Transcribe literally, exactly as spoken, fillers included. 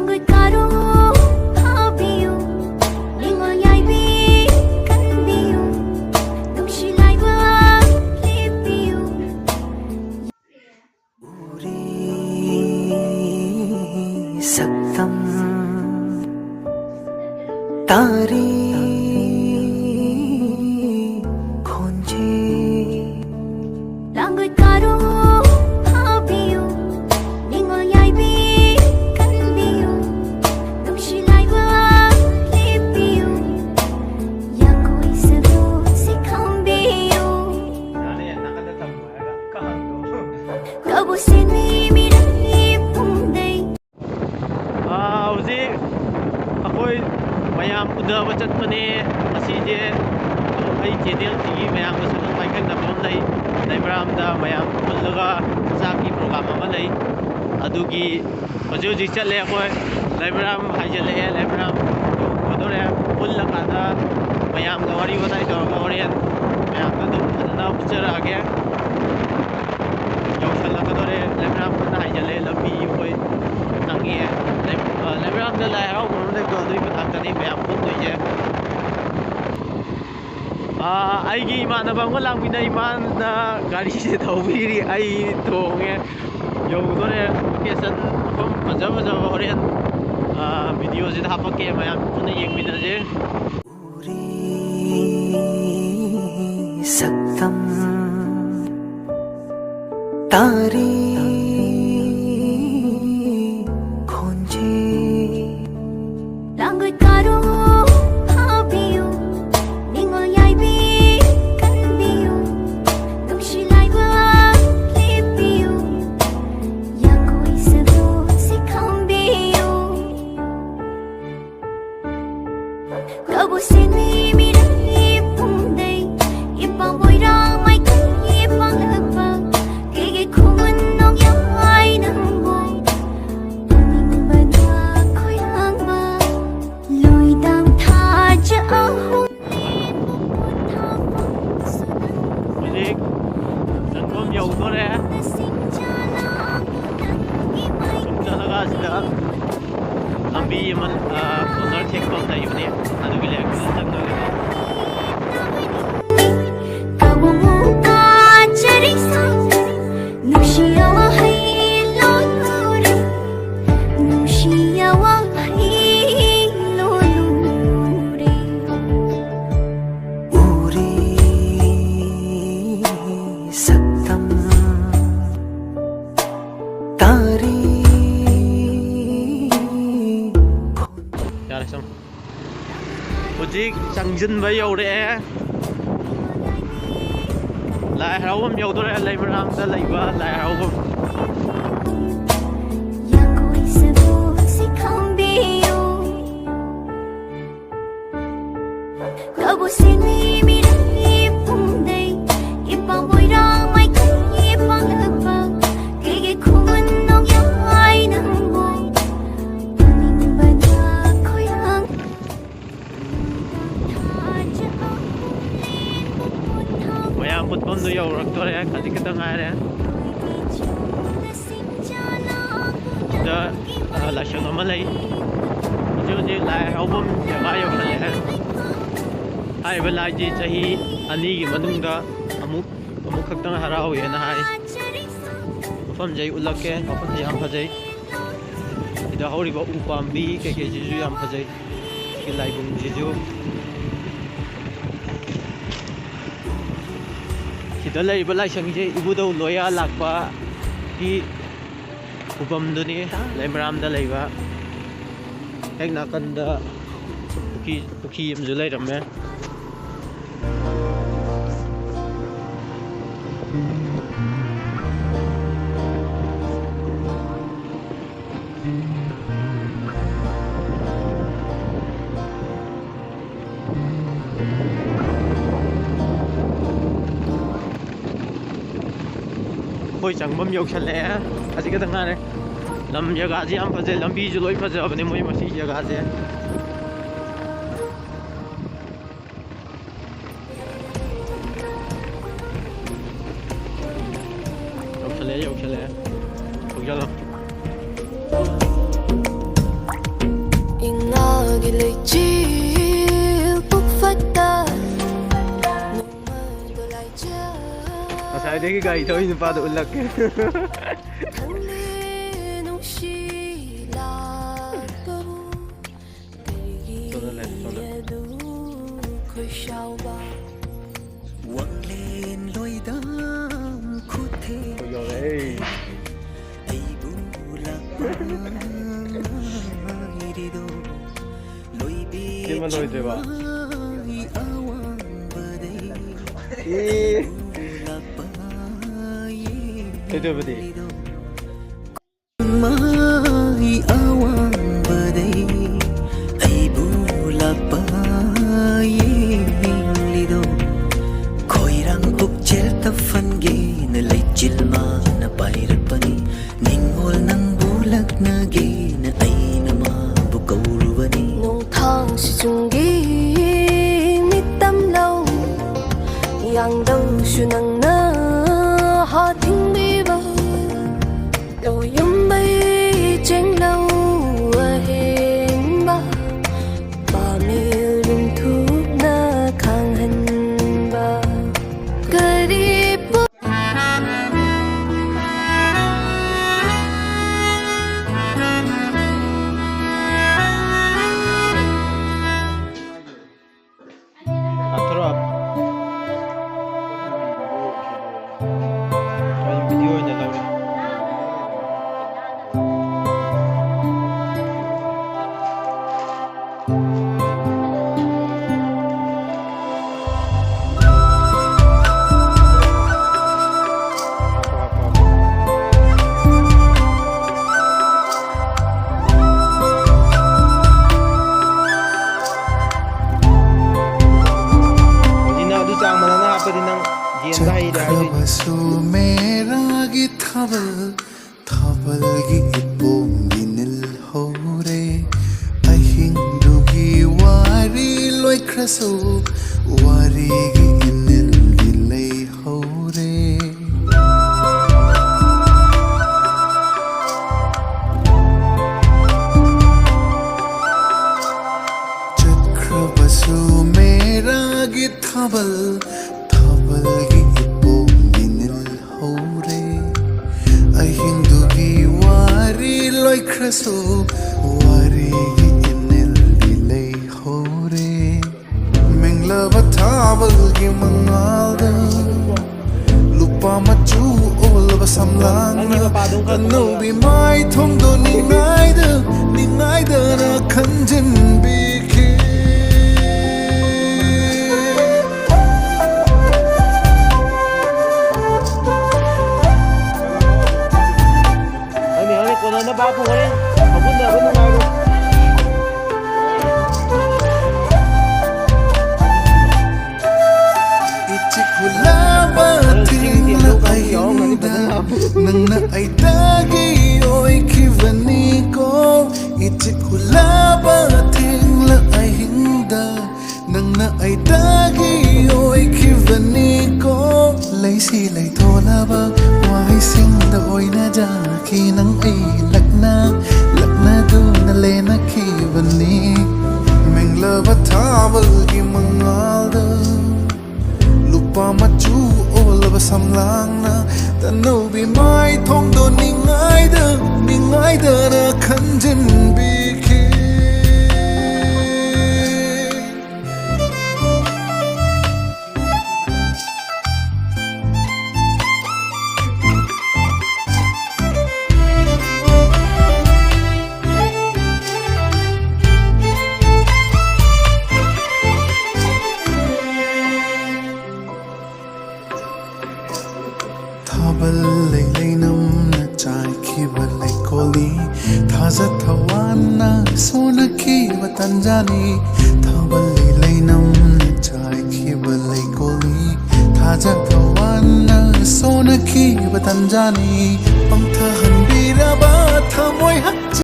ꯀꯥꯔꯣ ꯐꯥꯕꯤꯌꯨ, ꯅꯤꯡꯉꯣꯜ ꯌꯥꯏꯕꯤ ꯀꯟꯕꯤꯌꯨ, ꯅꯨꯡꯁꯤ ꯂꯥꯏꯕꯛ ꯂꯦꯞꯄꯤꯌꯨ꯫ ꯎꯔꯤ ꯁꯛꯇꯝ ꯇꯥꯔꯤ ꯈꯣꯟꯖꯦꯜ꯫ ꯂꯥꯡꯒꯣꯏ ꯀꯥꯔꯣ ꯐꯥꯕꯤꯌꯨ, ꯅꯤꯡꯉꯣꯜ ꯌꯥꯏꯕꯤ ꯀꯟꯕꯤꯌꯨ, ꯅꯨꯡꯁꯤ ꯂꯥꯏꯕꯛ ꯂꯦꯞꯄꯤꯌꯨ, ꯌꯥꯡꯒꯣꯏ ꯁꯔꯨꯛꯁꯤ ꯈꯪꯕꯤꯌꯨ꯫ ꯀꯕꯨꯁꯦ ꯃꯤ ꯃꯤꯔꯩ ꯄꯨꯡꯗꯩ꯫ ꯑꯥ, ꯍꯧꯖꯤꯛ ꯑꯩꯈꯣꯏ ꯃꯌꯥꯝ ꯎꯅꯕ ꯆꯠꯄꯅꯦ꯫ ꯉꯁꯤꯁꯦ ꯑꯩ ꯆꯦꯅꯦꯜꯁꯤꯒꯤ ꯃꯌꯥꯝꯒꯁꯨ ꯑꯗꯨꯝ ꯄꯥꯏꯈꯠꯅꯕ ꯑꯃ ꯂꯩ꯫ ꯂꯩꯃꯔꯥꯝꯗ ꯃꯌꯥꯝ ꯄꯨꯜꯂꯒ ꯆꯥꯛꯀꯤ ꯄ꯭ꯔꯣꯒ꯭ꯔꯥꯝ ꯑꯃ ꯂꯩ꯫ ꯑꯗꯨꯒꯤ ꯍꯧꯖꯤꯛ ꯍꯧꯖꯤꯛ ꯆꯠꯂꯦ ꯑꯩꯈꯣꯏ꯫ ꯂꯩꯃꯔꯥꯝ ꯍꯥꯏꯖꯤꯜꯂꯛꯑꯦ, ꯂꯩꯃꯔꯥꯝ ꯌꯧꯒꯗꯧꯔꯦ꯫ ꯄꯨꯜꯂꯀꯥꯟꯗ ꯃꯌꯥꯝꯒ ꯋꯥꯔꯤ ꯋꯥꯇꯥꯏ ꯇꯧꯔꯒ ꯍꯣꯔꯦꯟ ꯃꯌꯥꯝꯗ ꯑꯗꯨꯝ ꯐꯖꯅ ꯎꯠꯆꯔꯛꯑꯒꯦ꯫ ꯌꯧꯁꯜꯂꯛꯀꯗꯧꯔꯦ꯫ ꯂꯩꯃꯔꯥꯝ ꯀꯟꯅ ꯍꯥꯏꯖꯜꯂꯦ꯫ ꯂꯝꯕꯤ ꯑꯩꯈꯣꯏ ꯆꯪꯉꯦ꯫ ꯂꯩ-, ꯑ, ꯂꯩꯃꯔꯥꯝꯗ ꯂꯥꯏ ꯍꯔꯥꯎꯕ ꯑꯃ ꯂꯩꯕꯗꯣ, ꯑꯗꯨꯒꯤ ꯃꯅꯥꯛꯇꯅꯤ ꯃꯌꯥꯝ ꯄꯨꯟꯗꯣꯏꯁꯦ꯫ ꯑ, ꯑꯩꯒꯤ ꯏꯃꯥꯟꯅꯕ ꯑꯃꯒ ꯂꯥꯛꯃꯤꯟꯅꯩ꯫ ꯏꯃꯥꯅ ꯒꯥꯔꯤꯁꯦ ꯊꯧꯕꯤꯔꯤ, ꯑꯩ ꯇꯣꯡꯉꯦ꯫ ꯌꯧꯗꯣꯔꯦ꯫ ꯂꯣꯀꯦꯁꯟ ꯃꯐꯝ ꯐꯖ ꯐꯖꯕ ꯍꯣꯔꯦꯟ, ꯑ, ꯚꯤꯗꯤꯑꯣꯁꯤꯗ ꯍꯥꯞꯄꯛꯀꯦ, ꯃꯌꯥꯝ ꯄꯨꯟꯅ ꯌꯦꯡꯃꯤꯟꯅꯁꯦ꯫ ꯎꯔꯤ ꯁꯛꯇꯝ ꯇꯥꯔꯤ ꯈꯣꯟꯖꯦꯜ꯫ ꯂꯥꯡꯒꯣꯏ ꯀꯥꯔꯣ ꯐꯥꯕꯤꯌꯨ, ꯅꯤꯡꯉꯣꯜ ꯌꯥꯏꯕꯤ ꯀꯟꯕꯤꯌꯨ, ꯅꯨꯡꯁꯤ ꯂꯥꯏꯕꯛ ꯂꯦꯞꯄꯤꯌꯨ, ꯌꯥꯡꯒꯣꯏ ꯁꯔꯨꯛꯁꯤ ꯈꯪꯕꯤꯌꯨ꯫ ꯀꯕꯨꯁꯦ ꯃꯤ ꯃꯤꯔꯩ ꯄꯨꯡꯗꯩ, ꯏꯄꯥ ꯃꯣꯏꯔꯥꯡ ꯃꯥꯏꯀꯩ ꯄꯥꯡꯂꯛꯄ, ꯀꯩꯒꯤ ꯈꯨꯃꯟ ꯅꯣꯡꯌꯥꯏ ꯅꯪꯕꯨ, ꯄꯨꯅꯤꯡꯕꯅ ꯈꯣꯏꯔꯥꯡꯕ, ꯂꯣꯏꯗꯥꯝ ꯊꯥꯖ ꯑꯍꯨꯝ ꯂꯦꯟꯕ ꯄꯣꯊꯥꯐꯝꯁꯨ ꯅꯪ꯫ ꯍꯧꯖꯤꯛ ꯆꯪꯐꯝ ꯌꯧꯗꯣꯔꯦ꯫ ꯅꯁꯤꯡ ꯆꯥꯂꯥꯡꯕ ꯅꯪꯒꯤ ꯁꯨꯝ ꯆꯠꯂꯒ ꯑꯁꯤꯗ ꯃꯥꯏꯀꯩ ꯂꯝꯕꯤ ꯑꯃ, ꯑ, ꯀꯣꯔꯅꯔ ꯊꯦꯛꯄ ꯑꯃ ꯂꯩꯕꯅꯦ, ꯑꯗꯨꯒꯤ ꯂꯩꯔꯛꯇꯨꯗ ꯆꯪꯗꯣꯏꯅꯦ꯫ ꯌꯥꯔꯦ, ꯆꯪꯉꯣ꯫ ꯍꯧꯖꯤꯛ ꯆꯪꯁꯤꯟꯕ ꯌꯧꯔꯛꯑꯦ꯫ ꯂꯥꯏ ꯍꯔꯥꯎꯐꯝ ꯌꯧꯗꯣꯔꯦ, ꯂꯩꯃꯔꯥꯝꯗ ꯂꯩꯕ ꯂꯥꯏ ꯍꯔꯥꯎꯐꯝ꯫ ꯃꯌꯥꯝ ꯄꯨꯟꯐꯝꯗꯨ ꯌꯧꯔꯛꯇꯣꯔꯦ, ꯈꯖꯤꯛ ꯈꯛꯇ ꯉꯥꯏꯔꯦ꯫ ꯁꯤꯗ, ꯑ, ꯂꯥꯏꯁꯪ ꯑꯃ ꯂꯩ꯫ ꯍꯧꯖꯤꯛ ꯍꯧꯖꯤꯛ ꯂꯥꯏ ꯍꯔꯥꯎꯐꯝ ꯖꯒꯥ ꯌꯧꯁꯜꯂꯛꯑꯦ꯫ ꯍꯥꯏꯔꯤꯕ ꯂꯥꯏꯁꯤ ꯆꯍꯤ ꯑꯅꯤꯒꯤ ꯃꯅꯨꯡꯗ ꯑꯃꯨꯛ, ꯑꯃꯨꯛ ꯈꯛꯇꯪ ꯍꯔꯥꯎꯋꯦꯅ ꯍꯥꯏ꯫ ꯃꯐꯝꯁꯦ ꯑꯩ ꯎꯠꯂꯛꯀꯦ꯫ ꯃꯐꯝꯁꯦ ꯌꯥꯝ ꯐꯖꯩ꯫ ꯁꯤꯗ ꯍꯧꯔꯤꯕ ꯎ ꯄꯥꯝꯕꯤ ꯀꯩꯀꯩꯁꯤꯁꯨ ꯌꯥꯝ ꯐꯖꯩ꯫ ꯁꯤꯒꯤ ꯂꯥꯏꯕꯨꯡꯁꯤꯁꯨ꯫ ꯁꯤꯗ ꯂꯩꯔꯤꯕ ꯂꯥꯏꯁꯪꯁꯦ ꯏꯕꯨꯙꯧ ꯂꯣꯌꯥ ꯂꯥꯛꯄꯒꯤ ꯈꯨꯕꯝꯗꯨꯅꯤ, ꯂꯩꯃꯔꯥꯝꯗ ꯂꯩꯕ꯫ ꯍꯦꯛ ꯅꯥꯀꯟꯗ ꯄꯨꯈ꯭ꯔꯤ, ꯄꯨꯈ꯭ꯔꯤ ꯑꯃꯁꯨ ꯂꯩꯔꯝꯃꯦ꯫ ꯑꯩꯈꯣꯏ ꯆꯪꯐꯝ ꯌꯧꯁꯜꯂꯛꯑꯦ꯫ ꯈꯖꯤꯛ ꯈꯛꯇ ꯉꯥꯏꯔꯦ꯫ ꯂꯝ ꯖꯒꯥꯁꯦ ꯌꯥꯝ ꯐꯖꯩ, ꯂꯝꯕꯤꯁꯨ ꯂꯣꯏ ꯐꯖꯕꯅꯦ ꯃꯣꯏ ꯃꯁꯤ ꯖꯒꯥꯁꯦ꯫ ꯌꯧꯁꯜꯂꯛꯑꯦ, ꯌꯧꯁꯜꯂꯛꯑꯦ꯫ ꯊꯧꯖꯜꯂꯣ꯫ ꯑꯩꯒꯤ ꯒꯥꯔꯤ ꯊꯧꯔꯤ ꯅꯨꯄꯥꯗꯣ ꯎꯠꯂꯛꯀꯦ꯫ ꯋꯥꯡꯂꯦꯟ ꯂꯣꯏꯗ ꯈꯨꯊꯦꯡ ꯑꯩꯕꯨ ꯂꯥꯛꯄ ꯉꯥꯏꯔꯤꯗꯣ ꯂꯣꯏꯕꯤ ꯁꯤꯃ ꯂꯣꯏꯗ꯭ꯔꯤꯕ? ꯆꯤꯡꯃꯥꯏ ꯑꯋꯥꯡꯕꯗꯩ ꯑꯦ꯫ ꯂꯥꯛꯄ ꯀꯩꯗꯧꯕꯗꯤ? ꯃꯥꯏ ꯑꯋꯥꯡꯕꯗꯩ ꯑꯩꯕꯨ ꯂꯥꯛꯄ ꯌꯦꯡꯂꯤꯗꯣ ꯈꯣꯏꯔꯥꯡ ꯄꯨꯛꯆꯦꯜ ꯇꯐꯟꯒꯦꯅ ꯂꯩꯆꯤꯜ ꯃꯥꯅ ꯄꯥꯏꯔꯛꯄꯅꯤ꯫ ꯅꯤꯡꯉꯣꯜ ꯅꯪꯕꯨ ꯂꯛꯅꯒꯦꯅ ꯑꯩꯅ ꯃꯥꯕꯨ ꯀꯧꯔꯨꯕꯅꯤ꯫ ꯅꯣꯡꯊꯥꯡ ꯁꯤꯆꯨꯡꯒꯤ ꯃꯤꯠꯇꯝ ꯂꯧ ꯌꯥꯡꯗꯧꯁꯨ ꯅꯪꯅ ꯍꯥ ꯊꯤꯡꯕꯤꯕ꯫ ꯂꯧꯌꯨꯝꯕꯩ ꯆꯦꯡꯂꯧ ꯑꯍꯦꯟꯕ ꯄꯥꯃꯦꯜ ꯔꯨꯝꯊꯨꯞꯅ ꯈꯥꯡꯍꯟꯕ ꯀꯔꯤ ꯄꯣ- ꯍꯥꯞꯊꯔꯣ, ꯍꯥꯞ-, ꯑꯩ ꯚꯤꯗꯤꯑꯣ ꯑꯣꯏꯅ ꯂꯧꯔꯦ꯫ ꯍꯧꯖꯤꯛ ꯅꯪ ꯑꯗꯨ ꯆꯥꯡ ꯃꯥꯟꯅꯅ ꯍꯥꯞꯄꯗꯤ ꯅꯪ ꯒꯦꯝꯗ ꯍꯩꯔꯦ ꯍꯥꯏꯗꯣꯏꯅꯤ꯫ ꯆꯠꯈ꯭ꯔꯕꯁꯨ ꯃꯦꯔꯥꯒꯤ ꯊꯥꯕꯜ, ꯊꯥꯕꯜꯒꯤ ꯏꯄꯣꯝꯒꯤ ꯅꯤꯜ ꯍꯧꯔꯦ꯫ ꯑꯍꯤꯡꯗꯨꯒꯤ ꯋꯥꯔꯤ ꯂꯣꯏꯈ꯭ꯔꯁꯨ, ꯋꯥꯔꯤꯒꯤ ꯏꯅꯤꯜꯗꯤ ꯂꯩꯍꯧꯔꯦ꯫ ꯆꯠꯈ꯭ꯔꯕꯁꯨ ꯃꯦꯔꯥꯒꯤ ꯊꯥꯕꯜ, ꯊꯥꯕꯜꯒꯤ ꯏꯄꯣꯝꯒꯤ ꯅꯤꯜ ꯋꯥꯔꯤꯒꯤ ꯏꯅꯤꯜꯗꯤ ꯂꯩꯍꯧꯔꯦ꯫ ꯃꯦꯡꯂꯕ ꯊꯥꯕꯜꯒꯤ ꯃꯉꯥꯜꯗ ꯂꯨꯄꯥ ꯃꯆꯨ ꯑꯣꯜꯂꯕ ꯁꯝꯂꯥꯡꯅ ꯇꯅꯧꯕꯤ ꯃꯥꯏꯊꯣꯡꯗꯣ ꯅꯤꯡꯉꯥꯏꯗ ꯅꯤꯡꯉꯥꯏꯗꯅ ꯈꯟꯖꯤꯟꯕꯤꯈꯤ꯫ ꯍꯣꯏꯅꯦ, ꯍꯣꯏꯅꯦ, ꯀꯣꯟꯅꯅꯕ ꯍꯥꯞꯄꯨ, ꯍꯣꯔꯦꯟ ꯍꯧꯒꯠꯅꯕ ꯅꯨꯡꯉꯥꯏꯔꯣꯏ꯫ ꯏꯆꯤꯛ ꯍꯨꯂꯕ ꯊꯦꯡꯂ ꯑꯍꯤꯡꯗ ꯅꯪꯅ ꯑꯩꯗꯒꯤ ꯑꯣꯏꯈꯤꯕꯅꯤꯀꯣ꯫ ꯏꯆꯤꯛ ꯍꯨꯂꯕ ꯊꯦꯡꯂ ꯑꯍꯤꯡꯗ ꯅꯪꯅ ꯑꯩꯗꯒꯤ ꯑꯣꯏꯈꯤꯕꯅꯤꯀꯣ꯫ ꯂꯩꯁꯤ ꯂꯩꯊꯣꯂꯕ ꯋꯥꯍꯩꯁꯤꯡꯗ ꯑꯣꯏꯅꯖꯈꯤ ꯅꯪ ꯑꯩ ꯂꯛꯅ ꯂꯛꯅꯗꯨꯅ ꯂꯦꯟꯅꯈꯤꯕꯅꯤ꯫ ꯃꯦꯡꯂꯕ ꯊꯥꯕꯜꯒꯤ ꯃꯉꯥꯜꯗ ꯂꯨꯄꯥ ꯃꯆꯨ ꯑꯣꯜꯂꯕ ꯁꯝꯂꯥꯡꯅ ꯇꯅꯧꯕꯤ ꯃꯥꯏꯊꯣꯡꯗꯣ ꯅꯤꯡꯉꯥꯏꯗ ꯅꯤꯡꯉꯥꯏꯗꯅ ꯈꯟꯖꯤꯟꯕꯤꯈꯤ꯫ ꯊꯥꯕꯜ ꯂꯩꯂꯩ ꯅꯝꯅ ꯆꯥꯏꯈꯤꯕ ꯂꯩꯀꯣꯜꯂꯤ, ꯊꯥꯖ ꯊꯋꯥꯟꯅ ꯁꯣꯟꯅꯈꯤꯕ ꯇꯟꯖꯥꯅꯤ꯫ ꯊꯥꯕꯜ ꯂꯩꯂꯩ ꯅꯝꯅ ꯆꯥꯏꯈꯤꯕ ꯂꯩꯀꯣꯜꯂꯤ, ꯊꯥꯖ ꯊꯋꯥꯟꯅ ꯁꯣꯟꯅꯈꯤꯕ ꯇꯟꯖꯥꯅꯤ꯫ ꯄꯪꯊꯍꯟꯕꯤꯔꯕ ꯊꯃꯣꯏ ꯍꯛꯆꯥꯡ